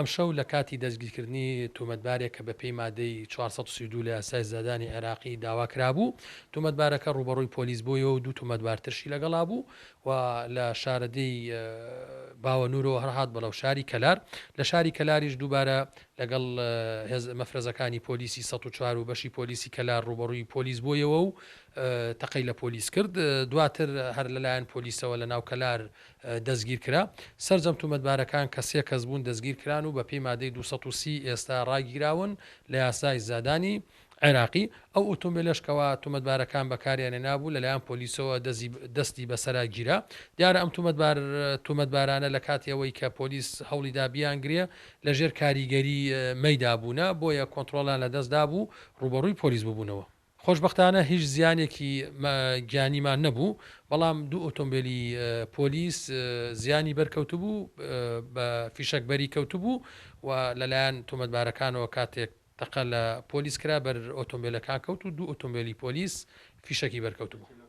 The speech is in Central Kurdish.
ئەمشەو لە کاتی دەستگیرکردنی تۆمەتبارێک کە بەپێی مادەی 432 لە یاسای سزادانی عێراقی داوا کرابوو، تۆمەتبارەکە ڕووبەڕووی پۆلیس بوویەوە و دوو تۆمەتبارترشی لەگەڵا بوو و لە شارەدێی باوەنوورەوە هەر هات بەڵەو شاری کەلار. لە شاری کەلاریش دووبارە لەگەڵ هێز مەفرەزەکانی پۆلیسی 104 و بەشی پۆلیسی کەلار ڕووبەڕووی پۆلیس بوویەوە و تەقەی لە پۆلیس کرد. دواتر هەر لەلایەن پۆلیسەوە لەناو کەلار دەستگیرکرا. سەرجەم تومەتبارەکان کە سێ کەس بوون دەستگیرکران و بەپێی مادەی 230 ئێستا ڕاگیراون لە یاسای سزادانی عێراقی. ئەو ئۆتۆمبێلەش کەوا تومەتبارەکان بەکاریان هێنابوو لەلایەن پۆلیسەوە دەستی بەسەرا گیرا. دیارە ئەم تومەتبارانە لە کاتی ئەوەی کە پۆلیس هەوڵیدا بیانگرێ لەژێر کاریگەری مەیدا بوونە، بۆیە کۆنترۆڵیان لەدەست دابوو ڕووبەڕووی پۆلیس ببوونەوە. خۆشبەختانە هیچ زیانێکی گیانیمان نەبوو، بەڵام دوو ئۆتۆمبێلی پۆلیس زیانی بەرکەوتبوو، بە فیشەک بەری کەوتبوو و لەلایەن تۆمەتبارەکانەوە کاتێک تەقە لە پۆلیس کرا بەر ئۆتۆمبێلەکان کەوت و دوو ئۆتۆمبێلی پۆلیس فیشەکی بەرکەوتبوو.